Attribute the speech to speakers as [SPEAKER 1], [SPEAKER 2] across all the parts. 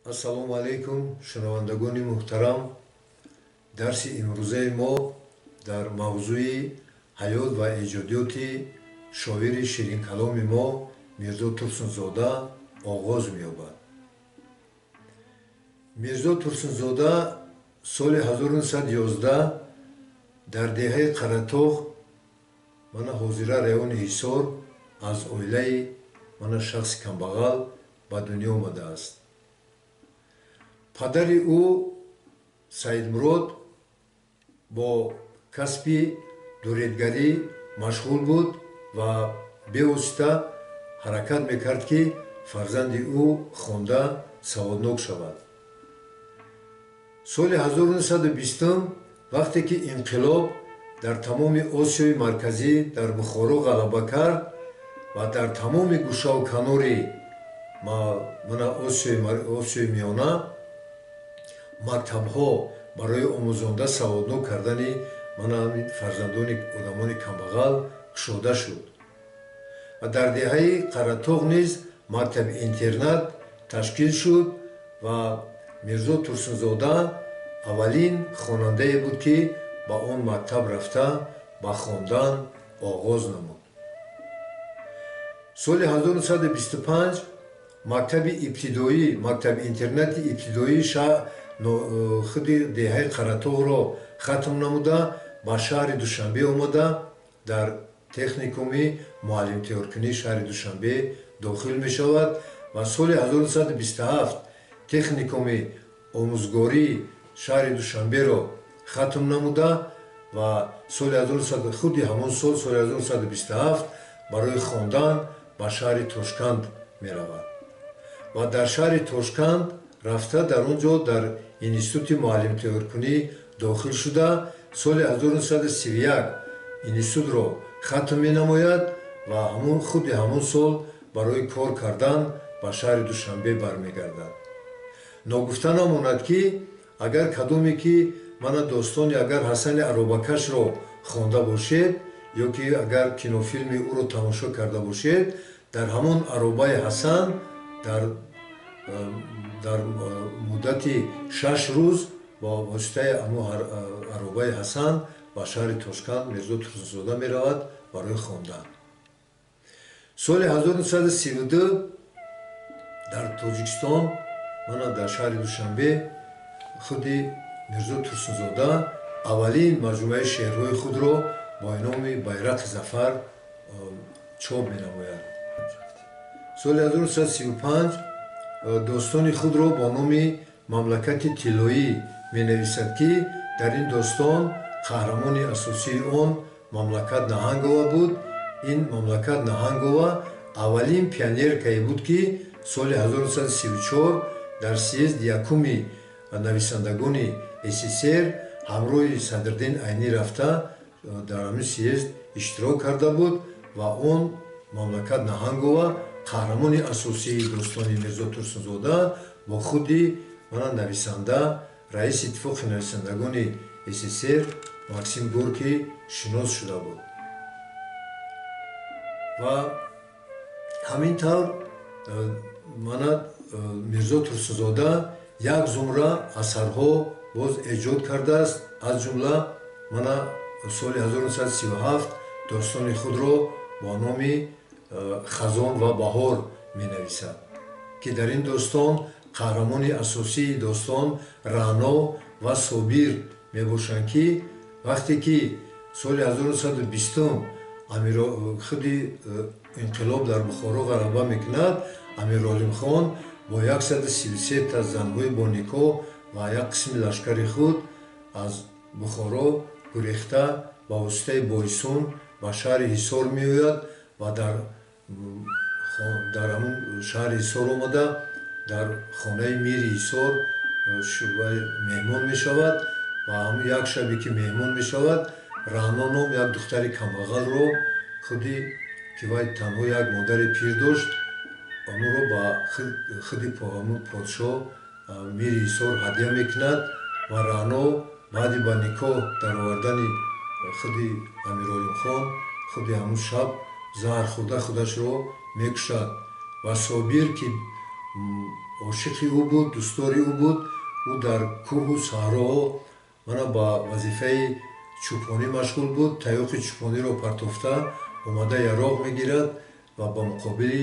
[SPEAKER 1] Ассалому алайкум, шунавандагони муҳтарам. Дарси имрӯзаи мо дар мавзӯи ҳаёт ва эҷодиёти шоири ширинкаломи мо Мирзо Турсунзода оғоз меёбад. Мирзо Турсунзода соли 1911 дар деҳаи Қаратоғ, мана ҳозира райони Ҳисор, аз оилаи мана шахси камбағал ба дунё омадааст. Падари ӯ Саидмурод бо касби дуредгарӣ машғул буд ва бевосита ҳаракат мекард, ки фарзанди ӯ хонда саводнок шавад. Соли 1920, вақте ки инқилоб дар тамоми Осиёи Марказӣ, дар Бухоро ғалаба кард ва дар тамоми гӯшаву канори мана Осиёи Миёна мактабҳо барои омӯзонда саводнок кардани мана фарзандони одамони камбағал кушода шуд ва дар деҳаи Қаратоғ низ мактаби интернат ташкил шуд ва Мирзо Турсунзода аввалин хонандае буд, ки ба он мактаб рафта ба хондан оғоз намуд. Соли 1925 мактаби ибтидоӣ, мактаби интернати ибтидоии худи деҳаи Қаратоғро хатм намуда, ба шаҳри Душанбе омада, дар техникуми муаллимтайёркунии шаҳри Душанбе дохил мешавад ва соли 1927 техникуми омӯзгории шаҳри Душанберо хатм намуда ва соли худи ҳамон сол, соли 1927, барои хондан ба шаҳри Тошканд меравад ва дар шаҳри Тошканд рафта, дар он ҷо дар институти муаллимтайёркунӣ дохил шуда, соли 1931 институтро хатм менамояд ва ҳамон худи ҳамон сол барои кор кардан ба шаҳри Душанбе бармегардад. Ногуфта намонад, ки агар кадоме ки мана достони агар Ҳасани аробакашро хонда бошед ё ки агар кинофилми ӯро тамошо карда бошед, дар ҳамон аробаи Ҳасан дар муддати 6 рӯз бо воситаи ҳамон аробаи Ҳасан ба шаҳри Тошканд Мирзо Турсунзода меравад барои хондан. Соли 1932 дар Тоҷикистон, мана дар шаҳри Душанбе, худи Мирзо Турсунзода аввалин маҷмӯаи шеърҳои худро бо номи «Байрақи зафар» чоп менамояд. Соли 1935 достони худро бо номи «Мамлакати тиллоӣ» менависад, ки дар ин достон қаҳрамони асосии он Мамлакат Наҳангова буд. Ин Мамлакат Наҳангова аввалин пионеркае буд, ки соли 1934 дар съезди якуми нависандагони СССР ҳамроҳи Садриддин Айнӣ рафта, дар ҳамин съезд иштирок карда буд. Ва он Мамлакат Наҳангова, қаҳрамони асосии достони Мирзо Турсунзода, бо худи мана нависанда, раиси Иттифоқи нависандагони СССР Максим Горький шинос шуда буд. Ва ҳамин тавр мана Мирзо Турсунзода як зумра асарҳо боз эҷод кардааст. Аз ҷумла мана соли 1937 достони худро бо номи «Хазон ва баҳор» менависад, ки дар ин достон қаҳрамони асосии достон Раъно ва Собир мебошанд, ки вақте ки соли 1920 худи инқилоб дар Бухоро ғалаба мекунад, Амиролимхон бо 133 та занҳои боникоҳ ва як қисми лашкари худ аз Бухоро гурехта, ба воситаи Бойсун ба шаҳри Ҳисор меояд ва дар ҳамун шаҳри Ҳисор омада, дар хонаи мири Ҳисор меҳмон мешавад. Ва ҳамун як шабе ки меҳмон мешавад, Раъно ном як духтари камбағалро худи ки вай танҳо як модари пир дошт, онро ба худи ҳамун подшоҳ, мири Ҳисор ҳадя мекунад. Ва Раъно баъди ба никоҳ даровардани худи Амиролимхон худи ҳамун шаб заҳр хӯрда худашро мекушад. Ва Собир, ки ошиқи ӯ буд, дӯстдори ӯ буд. Ӯ дар кӯҳу саҳроҳо мана ба вазифаи чӯпонӣ машғул буд. Таёқи чӯпониро партофта омада яроқ мегирад ва ба муқобили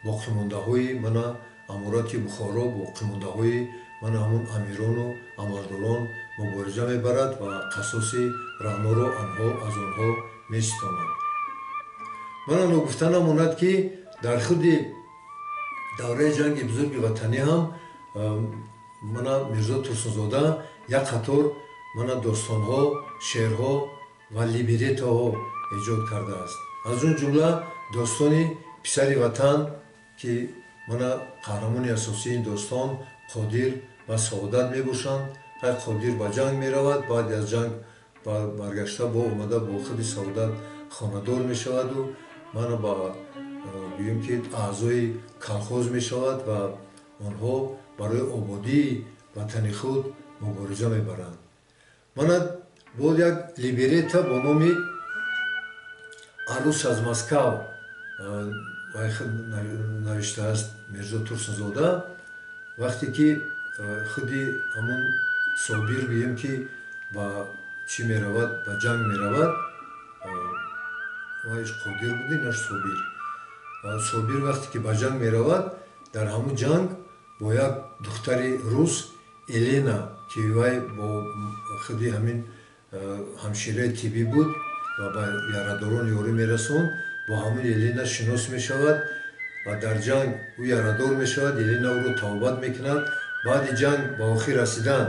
[SPEAKER 1] боқимондаҳои мана аморати Бухоро, боқимондаҳои мана ҳамун амирону амалдорон мубориза мебарад ва қасоси Раъноро аз онҳо меситонад. Мана ногуфта намонад, ки дар худи давраи ҷанги бузурги ватанӣ ҳам мана Мирзо Турсунзода як қатор мана достонҳо, шеърҳо ва либретоҳо эҷод кардааст. Аз он ҷумла достони «Писари ватан», ки мана қаҳрамони асосии ин достон Қодир ва Саодат мебошанд. Хай, Қодир ба ҷанг меравад, баъди аз ҷанг баргашта бо омада бо худи Саодат хонадор мешаваду мана ба гӯем ки аъзои колхоз мешавад ва онҳо барои ободии ватани худ мубориза мебаранд. Мана боз як либрето бо номи «Арӯс аз Москав» навиштааст Мирзо Турсунзода. Вақте ки худи ҳамун Собир, гӯем ки, ба чӣ меравад, ба ҷанг меравад, вайш Қодир буд, инаш Собир. Собир вақте ки ба ҷанг меравад, дар ҳамун ҷанг бо як духтари рус Елена, ки вай бо худи ҳамин ҳамшираи тиббӣ буд ва ба ярадорон ёрӣ мерасонд, бо ҳамун Елена шинос мешавад ва дар ҷанг ӯ ярадор мешавад. Елена ӯро табобат мекунад. Баъди ҷанг ба охир расидан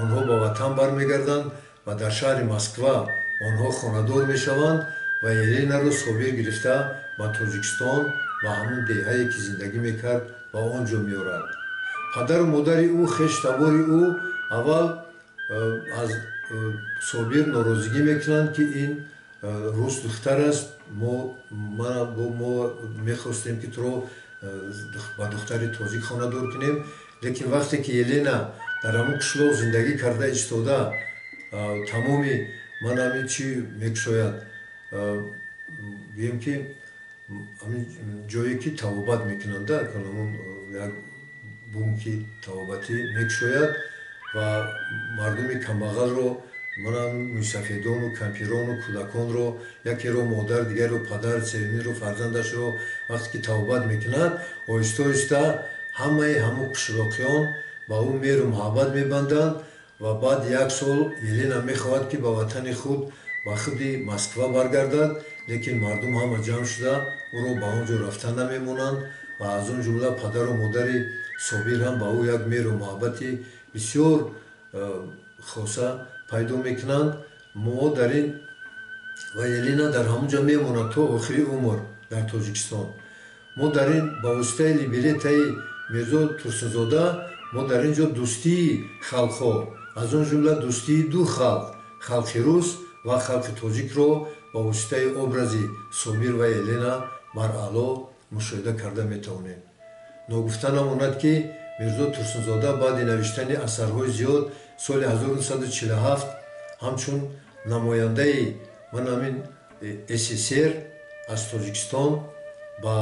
[SPEAKER 1] онҳо ба ватан бармегарданд ва дар шаҳри Москва онҳо хонадор мешаванд ва Еленаро Собир гирифта ба Тоҷикистон, ба ҳамун деҳае ки зиндагӣ мекард, ба он ҷо меорад. Падару модари ӯ, хештабори ӯ аввал аз Собир норозигӣ мекунанд, ки ин рус духтар аст, мо мехостем, ки туро ба духтари тоҷик хонадор кунем. Лекин вақте ки Елена дар ҳамун қишлоқ зиндагӣ карда истода, тамоми ман ҳамин чӣ мекушояд, гӯем ки ҳамин ҷое ки табобат мекунанда, ҳамун як бунки табобатӣ мекушояд ва мардуми камбағалро, манам мӯйсафедону кампирону кӯдаконро, якеро модар, дигарро падар, севуминро фарзандашро вақте ки табобат мекунад, оҳиста оҳиста ҳамаи ҳамун қишлоқиён ба ӯ меҳру муҳаббат мебанданд. Ва баъди як сол Елена мехоҳад, ки ба ватани худ, ба худи Москва баргардад, лекин мардум ҳама ҷамъ шуда ӯро ба он ҷо рафта намемонанд ва аз он ҷумла падару модари Собир ҳам ба ӯ як меҳру муҳаббати бисёр хоса пайдо мекунанд. Мо дар ин ва Елена дар ҳамон ҷо мемонад то охири умр дар Тоҷикистон. Мо дар ин ба воситаи либретаи Мирзо Турсунзода мо дар ин ҷо дӯстии халқҳо, аз он ҷумла дӯстии ду халқ, халқи рус ва халқи тоҷикро ба воситаи образи Собир ва Елена бараъло мушоҳида карда метавонем. Ногуфта намонад, ки Мирзо Турсунзода баъди навиштани асарҳои зиёд соли 1947 ҳамчун намояндаи ман ҳамин СССР аз Тоҷикистон ба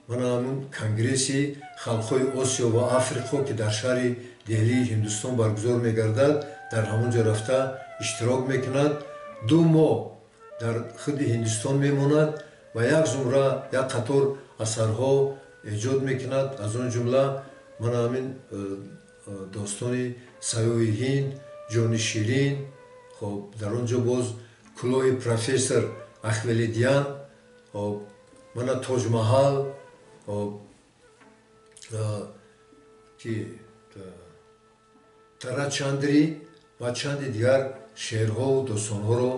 [SPEAKER 1] ман ҳамин конгресси халқҳои Осиё ва Африқо, ки дар шаҳри Деҳлии Ҳиндустон баргузор мегардад, дар ҳамон ҷо рафта иштирок мекунад. 2 моҳ дар худи Ҳиндустон мемонад ва як зумра, як қатор асарҳо эҷод мекунад, аз он ҷумла ман ҳамин достони «Саёҳи Ҳинд», «Ҷони Ширин», хоб, дар он ҷо боз «Кулоҳи профессор Ахвеледиан», хоб, мана «Тоҷмаҳал», хоб, ки «Тарачандри» ва чанди дигар шеърҳову достонҳоро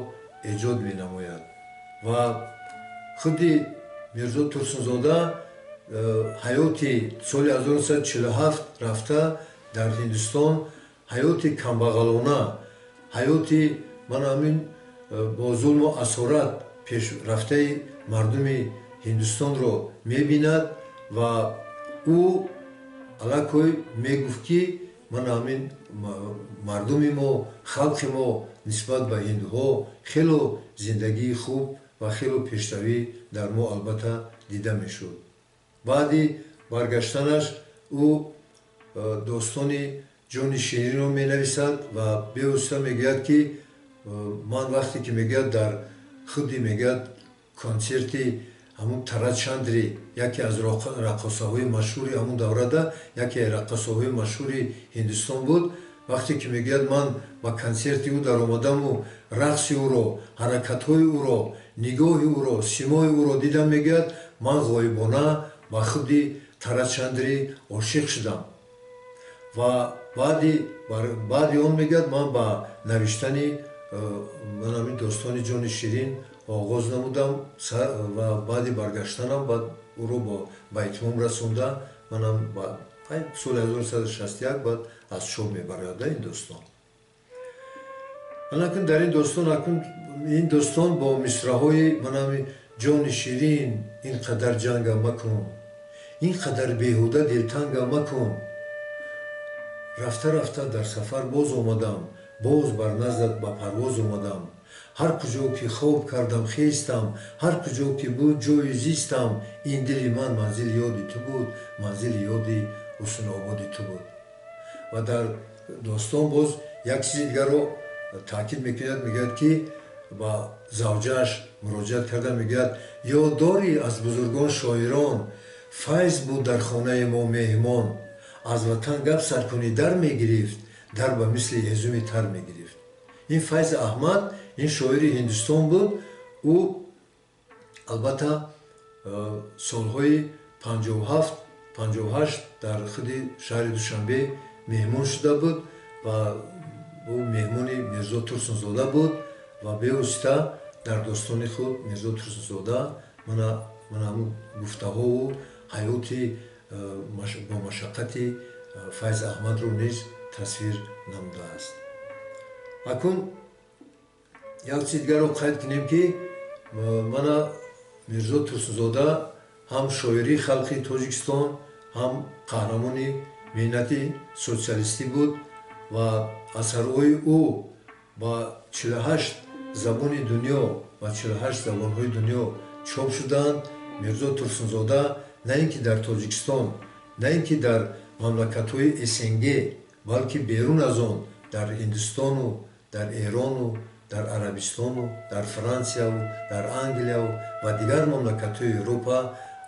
[SPEAKER 1] эҷод менамояд. Ва худи Мирзо Турсунзода ҳаёти соли 1947 рафта дар Ҳиндустон ҳаёти камбағалона, ҳаёти ман ҳамин бо зулму асорат пешрафтаи мардуми Ҳиндустонро мебинад ва ӯ аллакай мегуфт, ки ман ҳамин мардуми мо, халқи мо нисбат ба ҳиндуҳо хело зиндагии хуб ва хело пешравӣ дар мо албатта дида мешуд. Баъди баргаштанаш ӯ достони ҷони ширинро менависад ва бевосита мегӯяд, ки ман вақте ки мегӯяд дар худи мегӯяд консерти ҳамун Тарачандри, яке аз раққосаҳои машҳури ҳамун даврада, яке аз раққосаҳои машҳури Ҳиндустон буд, вақте ки мегӯяд ман ба консерти ӯ даромадаму рақси ӯро, ҳаракатҳои ӯро, нигоҳи ӯро, симои ӯро дидам, мегӯяд ман ғоибона ба худи Тарачандри ошиқ шудам. Ва баъди он мегӯяд ман ба навиштани ҳамин достони ҷони ширин оғоз намудам ва баъди баргаштанам баъд ӯро ба итмом расонда манам соли 1961 баъд аз чоп мебарояд ин достон. Акун дар ин достон, акун ин достон бо мисраҳои манами ҷони ширин ин қадар ҷанга макун, ин қадар беҳуда дилтанга макун, рафта рафта дар сафар боз омадам, боз бар наздат ба парвоз омадам, ҳар куҷо ки хоб кардам хестам, ҳар куҷо ки буд ҷои зистам, ин дили ман манзили ёди ту буд, манзили ёди ҳуснободи ту буд. Ва дар достон боз як чизи дигарро таъкид мекунад, мегӯяд ки ба завҷааш муроҷиат карда мегӯяд ёд дорӣ аз бузургон шоирон, файз буд дар хонаи мо меҳмон, аз ватан гап сар кунӣ дар мегирифт, дар ба мисли ҳезуми тар мегирифт. Ин Файз Аҳмад, ин шоири Ҳиндустон буд. Ӯ албатта солҳои 57 58 дар худи шаҳри Душанбе меҳмон шуда буд ва ӯ меҳмони Мирзо Турсунзода буд ва бевосита дар достони худ Мирзо Турсунзода мана ҳамун гуфтаҳову ҳаёти бо машаққати Файз Аҳмадро низ тасвир намудааст. Акун як чизи дигарро қайд кунем, ки мана Мирзо Турсунзода ҳам шоири халқи Тоҷикистон, ҳам қаҳрамони меҳнати социалистӣ буд ва асарҳои ӯ ба 48 забони дунё, ба 48 забонҳои дунё чоп шуданд. Мирзо Турсунзода на ин ки дар Тоҷикистон, на ин ки дар мамлакатҳои СНГ, балки берун аз он дар Ҳиндустону дар Эрону дар Арабистону дар Франсияву дар Англияву ва дигар мамлакатҳои Европа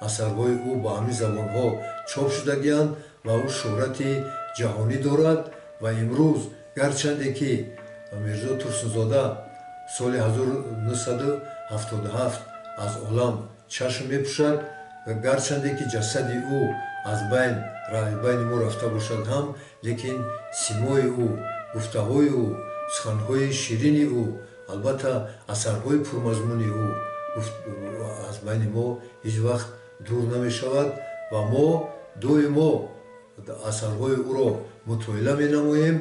[SPEAKER 1] асарҳои ӯ ба ҳамин забонҳо чоп шудагианд ва ӯ шӯҳрати ҷаҳонӣ дорад. Ва имрӯз гарчанде ки Мирзо Турсунзода соли 1977 аз олам чашм мепӯшад, гарчанде ки ҷасади ӯ аз байни мо рафта бошад ҳам, лекин симои ӯ, гуфтаҳои ӯ, суханҳои ширини ӯ, албатта асарҳои пурмазмуни ӯ аз байни мо ҳеҷ вақт дур намешавад ва мо доимо асарҳои ӯро мутоила менамоем.